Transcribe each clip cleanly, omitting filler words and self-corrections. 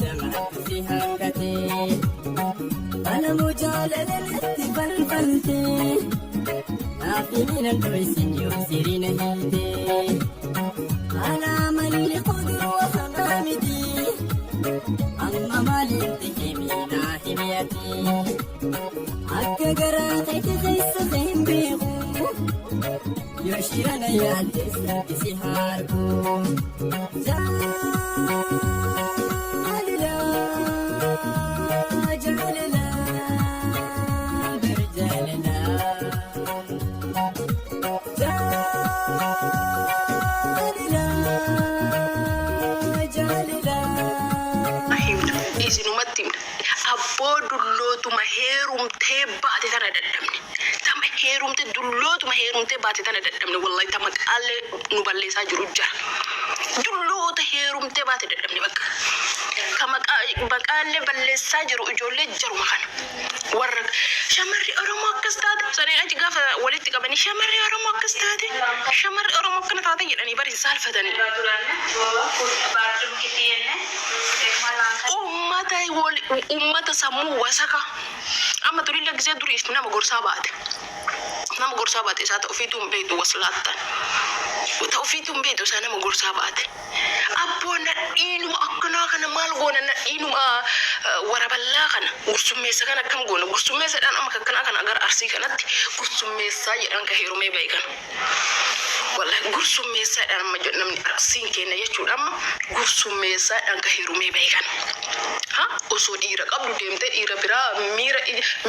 deemta maaltu si hanqate? Alamuu jaalala natti falfalte. Naaf himi nan dhoysin yoo sirina hiite. Alaa malli kuduruu hamaa miti. Amma maaliif himi naa himi ati? Akka garaa keetti keessa hin beeku. Yoo shirana yaadde sarki si harku. Jaalala jaalala bar jaalala. Jaalala jaalala. Himna isinumatti himna, abboo, dullootuma heerumtee baate tana dadhabne. Tama heerumte, dullootuma heerumtee baate tana dadhabne. Wallahi tama qaallee nu balleessaa jiru jira. Dulloota heerumtee baate dadhabne. Bakka ka maqaallee balleessaa jiru ijoollee jaruma kana. Warra shamarri Oromoo akkas taate sanii achi gaafa walitti qabanii, shamarri Oromoo akkas taate, shamarri Oromoo akkana taate jedhanii bari hin saalfatanii. Ummata wal ummata sammuu wasaka. Amma turillee gisee duriif nama gorsaa baate. Nama gorsaa baate isaa ta'u ofiituu hin beektu, waslaattan. Ta ofiituu hin beektu isaa nama gorsaa baate. Abboo, nadhiinuma akkanaa kana maal goona? Nadhiinuma waraballaa kana, gursummeessa kana akkam goona? Gursummeessadhaan amma akkanaa kana gara Arsii kanatti gursummeessaa jedhan, ka heerumee bahe kana. Wallahi gursummeessaadhaan amma jedhu namni Arsiin kenna jechuudha, amma gursummeessaadhaan ka heerumee bahe kana. Ha, osoo dhiira qabdu deemtee dhiira biraa miira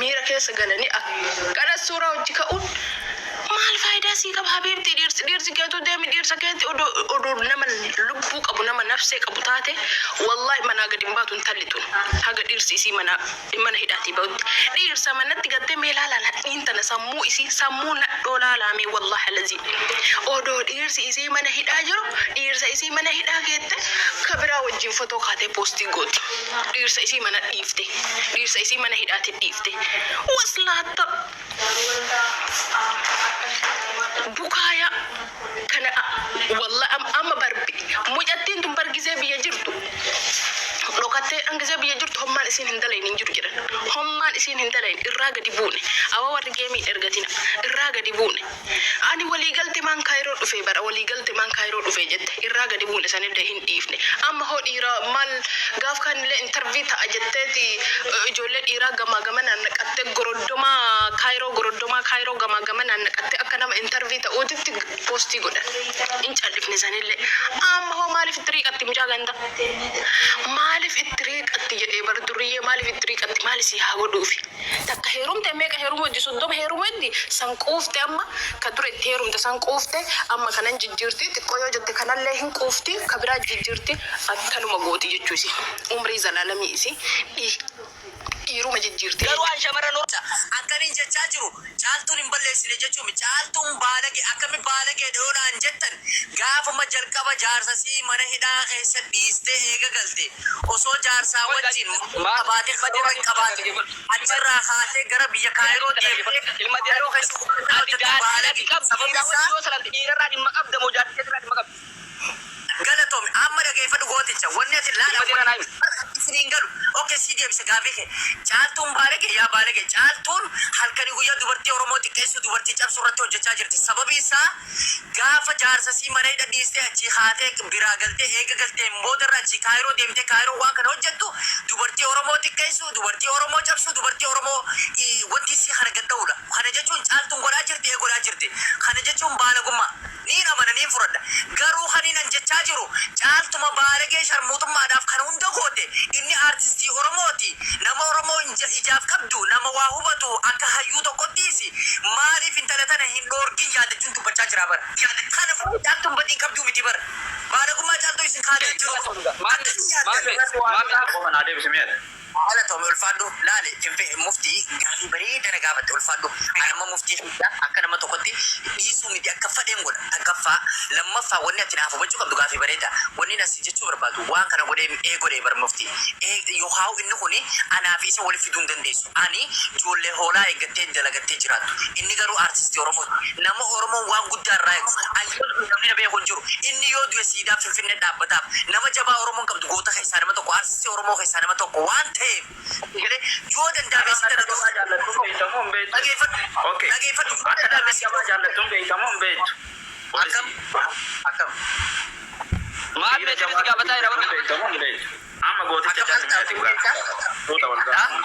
miira keessa galanii akkana suuraa hojii ka'uun maal faayidaa sii qaba? Habiibti, dhiirsi keetu deemi dhiirsa keetti. Odoo nama lubbuu qabu, nama nafsee qabu taate, wallahi manaa gadi hin baatu intalli tun haga dhiirsi isii mana hidhaatii bahutti. Dhiirsa manatti gattee mee laalaa, nadhiin tana sammuu isii, sammuu nadhoo laalaamee. Wallahi alazii, odoo dhiirsi isii mana hidhaa jiru, dhiirsa isii mana hidhaa keette ka biraa wajjin fotoo kaatee post gooti. Dhiirsa isii mana dhiifte, dhiirsa isii mana hidhaatti dhiifte. Waslaatta bukaaya kana. Walla amma barbi mucattiin tun bargisee biyya jirtu dhokattee, dhangisee biyya jirtu, hommaan isiin hin dalayin hin jiru jedhan. Hommaan isiin hin dalayin irraa gadi buune. Awa, warri game hin ergatina, irraa gadi buune. Ani walii galte maan Kaayiroo dhufe, bara walii galte maan Kaayiroo dhufe jette, irraa gadi buune. Sanillee hin dhiifne. Amma hoo dhiira maal gaaf kaanillee interview ta'a jetteeti ijoollee dhiiraa gamaa gamanaan naqattee, goroddomaa Kaayiroo, goroddomaa Kaayiroo gamaa gamanaan naqattee akka nama interview ta'uutitti post godhan. Hin callifne sanillee. Amma hoo maaliif itti riiqatti? Mucaa ganda maaliif itti riiqatti jedhee bar duriyyee, maaliif itti riiqatti? Maali si haa godhuufi? Takka heerumte, meeqa heerumuu heddi? 30 heerumuu heddi. San quufte. Amma ka dura itti heerumte san quufte. Amma kanan jijjiirti xiqqoo yoo jette, kanallee hin quufti, ka biraa jijjiirti, akkanuma gooti jechuu isi umrii zalaalamii isi dhiiruma jijjiirti. Garuu an shamarran Oromoo akkaniin jechaa jiru, Caaltuun hin balleessine jechuun, Caaltuun baalage akkami baalagee dhoonaan jettan? Gaafuma jalqaba jaarsa sii mana hidhaa keessa dhiistee eega galte, osoo jaarsaa wajjin qabaatee, karoora hin qabaatin achirraa kaatee gara biyya Kaayiroo deemtee Kaayiroo keessa hojjettu baalage. Sababni isaa Dhiirarraa dhimma qabda moo jaartii keetirraa dhimma qabda? Galatoomi. Amma dhageeffadhu gooticha. Wanni ati laala isiniin galu. Okay, sii deebise gaafii kee. Caaltuun baalage yaa baalage. Caaltuun halkanii guyyaa dubartii Oromoo xiqqeessuu, dubartii cabsuu irratti hojjechaa jirti. Sababiin isaa gaafa jaarsa sii mana hidha dhiistee achii kaatee biraa galtee, eega galteen boodarra achii Kaayiroo deemtee Kaayiroo waan kana hojjettu, dubartii Oromoo xiqqeessuu, dubartii Oromoo cabsuu, dubartii Oromoo wanti isii kana gad dha'uudha. Kana jechuun Caaltuun godhaa jirti, ee godhaa jirti. Kana jechuun baalagummaa. Niin amana, niin fudhadha. Garuu kaniin an jechaa jiru, Caaltuma baalagee sharmuuxummaadhaaf kana hunda goote, inni aartistii Oromooti. Nama Oromoo ijaaf qabdu, nama waa hubatu, akka hayyuu tokkottiis maaliif intala tana hin dhoorgin yaadachuun dubbachaa jira bara. Kana fuudhee Caaltuun badii hin qabduu miti bara. Baalagummaa Caaltuu isin kaatee jiru akkamiin yaaddan? Qofa naa deebisi mee ati. Galatoomi, ulfaadhu. Laali finfi muftii, gaafii bareeda na gaafatte, ulfaadhu. Ani amma muftii keessa akka nama tokkotti dhiisuu miti, akka fadheen godha. Takkaffaa, lammaffaa, wanni ati naaf hubachuu qabdu, gaafii bareeda. Wanni asi jechuu barbaadu, waan kana godhee ee godhee bar muftii. Ee yookaan inni kuni anaa fi isa walitti fiduu hin dandeessu. Ani ijoollee hoolaa eeggattee dalagattee jiraattu. Inni garuu aartistii Oromooti. Nama Oromoon waan guddaa irraa eegu. Ani namni na beeku hin jiru. Inni yoo du'e siidaa Finfinnee dhaabbataaf. Nama jabaa Oromoon qabdu, goota keessaa nama tokko. Artistii Oromoo keessaa nama tokko waan ta'eef galee yoo danda'ame Akka si jabaa jaallattuun beekamoo hin beektu? Dhageeffadhu. Okay. Dhageeffadhu. Yoo Akka danda'ame nama si jabaa jaallattuun beekamoo hin beektu? Akkam? Akkam? Maal Dhiira beektu jabaa si gaafataa jira jaallattuun warra. beekamoo hin beektu? Amma gooticha Akka maal jaallattu taatu ni beektaa? Tuuta wal gaafatu.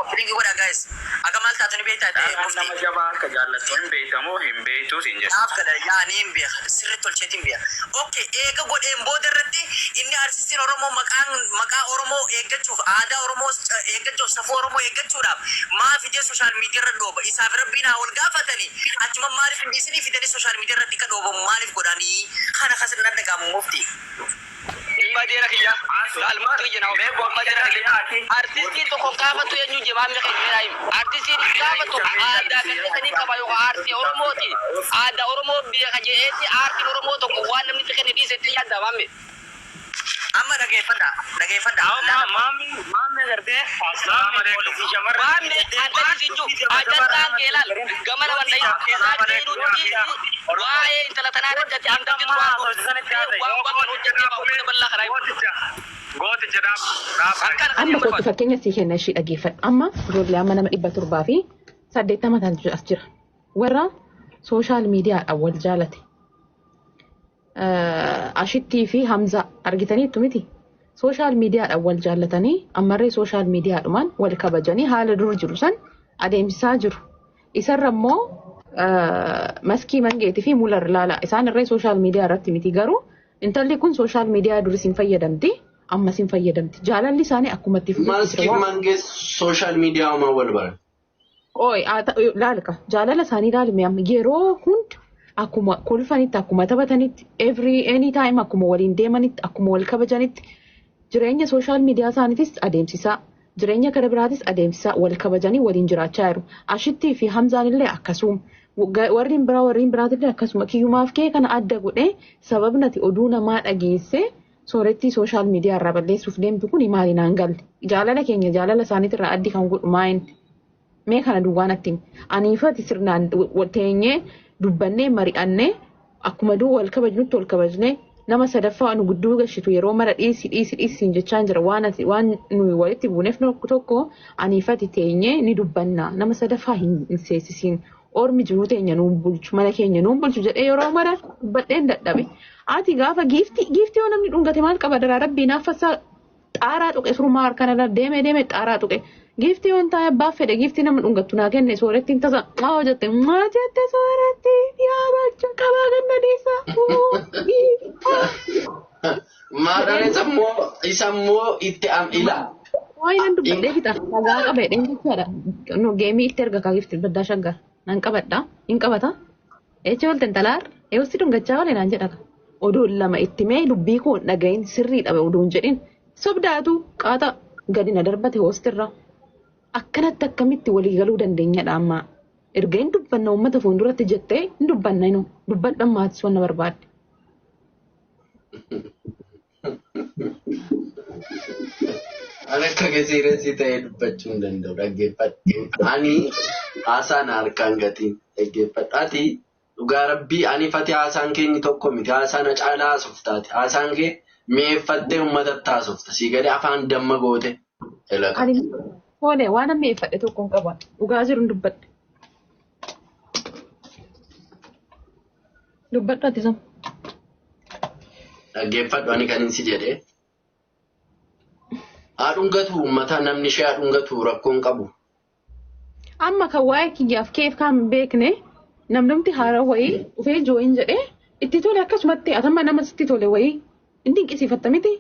Opening godha guys. Akka maal taatu ni beektaa? Dhalaan Mufti. nama jabaa akka jaallattu hin beekamoo hin beektu siin jedhe. Naaf gala yaa ni hin beeka sirri tolcheetiin beeka. Okay, eega godheen booda irratti inni artistiin Oromoo maqaan maqaa Oromoo eeggachuuf, aadaa Oromoo eeggachuuf, safuu Oromoo eeggachuudhaaf maa fidee social media irra dhooba? Isaaf rabbiin haa wal gaafatanii. Achuma maaliif hin dhiisinii fidanii social media irratti akka dhoobamu maaliif godhanii? Kana kasin nan dhaga'amu, mufti. Dhimma deera kiyya. Laal maaltu kiyya naa Mee dhimma deera kiyya. Artistiin tokko gaafatu eenyu jee maamni keenya meeraa himi. Artistiin gaafatu aadaa gartee sanii qaba yookaan aartii Oromooti. Aadaa Oromoo beeka jeetti aartiin Oromoo tokko waan namni itti kenne dhiise itti yaadda maammi. Amma dhageeffadha, dhageeffadha. Maammi maammi gartee maammi poolisii shamarran. Maammi addatti siin jiru ajandaan kee laal gama nama dhayin saddeenu dhiisi waa'ee intala tanaa irratti ati andatti duraan waan waan kan hojjettee baa uummata bal'aa kanaa himu. Gooticha gooticha dhaab dhaab. Akkana kan Amma hin kootu barbaadu. fakkeenya sii kenna ishii dhageeffadhu. Amma ijoollee amma nama 780 ta'an as jira. Warra social miidiyaadhaan wal jaalate. Ashittii fi Hamzaa argitaniittu miti. Social miidiyaadhaan wal jaallatanii ammarree social miidiyaadhumaan wal kabajanii haala dur jiru san adeemsisaa jiru. Isarra immoo Maskii Mangeetii fi Mular laala. Isaan irree social miidiyaa irratti miti, garuu intalli kun social miidiyaa duris hin fayyadamti, ammas hin fayyadamti. Jaalalli isaanii akkuma itti fufetti jira. Maskiif Mangee social miidiyaa homaa wal baran. Qoy laalka jaalala isaanii ilaalime, amma yeroo hunda akkuma kolfanitti, akkuma taphatanitti, every anytime akkuma waliin deemanitti, akkuma wal kabajanitti, jireenya social miidiyaa isaaniitis adeemsisaa, jireenya gara biraatis adeemsisaa, wal kabajanii waliin jiraachaa jiru. Ashittii fi Hamzaan illee akkasuma. Warreen biraa warreen biraatillee akkasuma. Kiyyumaaf kee kana adda godhee sababni ati oduu namaa dhageessee soorettii social miidiyaa irraa balleessuuf deemtu kun maali naan galle? Jaalala keenya jaalala isaaniitirraa addi kan godhu maayini? Mee kana duwwaa natti himi. Aniifati sirnaan teenyee dubbannee mari'annee akkuma duu wal kabajnutti wal kabajnee nama sadaffaa nu gidduu gashitu yeroo mara dhiisi dhiisi dhiisi siin jechaan jira. Waan ati waan nuyi walitti buuneef tokko aniifati teenyee ni dubbanna, nama sadaffaa hin seensisiin, ormi jiruu teenya nuun bulchu, mana keenya nuun bulchu jedhee yeroo mara dubbadheen dadhabe. Ati gaafa giiftii giiftii yoo namni dhungate maal qaba? Daraa rabbii naaffassaa xaaraa tuqe, surumaa harkaan irra deemee deemee xaaraa tuqe. Giiftii yoon taa'e abbaa fedhe giiftii nama dhungattu naa kenne, soorettiin tasa maa jette maa jette sooretti yaa bacha qabaa ganna dhiisaa. Maadhaan isammoo itti am ila. Waa'ee nan dubbadhee fixa dhagaa qaba jedheen jechaadha. No geemii itti erga kaa giiftii baddaa shaggar nan qabadha hin qabata. Eecha walte intalaar eewusti dhungachaa oole naan jedha. Oduun lama itti mee dubbii koo hin dhagahin, sirriidha oduun jedhin sobdaatu qaata gadi na darbate hoostirra. Akkanatti akkamitti walii galuu dandeenyadha amma? Erga hin dubbanna uummata fuulduratti jettee hin dubbanna, inu dubbadhu ammaatis wanna barbaadde. Ani akka gasiiresii ta'ee dubbachuu hin danda'u, dhaggeeffadhu. Ani haasaan harkaan gatiin dhaggeeffadhu. Ati dhugaa rabbii ani fati haasaan keenyi tokko miti. Haasaan caalaa haasoftaati. Haasaan kee mi'eeffattee uummatatti haasofta. Sii gadi afaan damma goote. Elaka. Ani toole waan amma eeffadhe tokko hin qabu. Dhugaa jiru hin dubbadhe. Dubbadhu ati sam. Dhaggeeffadhu, ani kan si jedhee. Haa dhungatu uummata, namni ishee haa dhungatu, rakkoon qabu. Amma kan waa'ee kiyyaaf keef kan beekne namnumti haara wayii dhufee join jedhee itti tole akkasumatti atamma nama sitti tole wayii hin dinqisiifatta miti.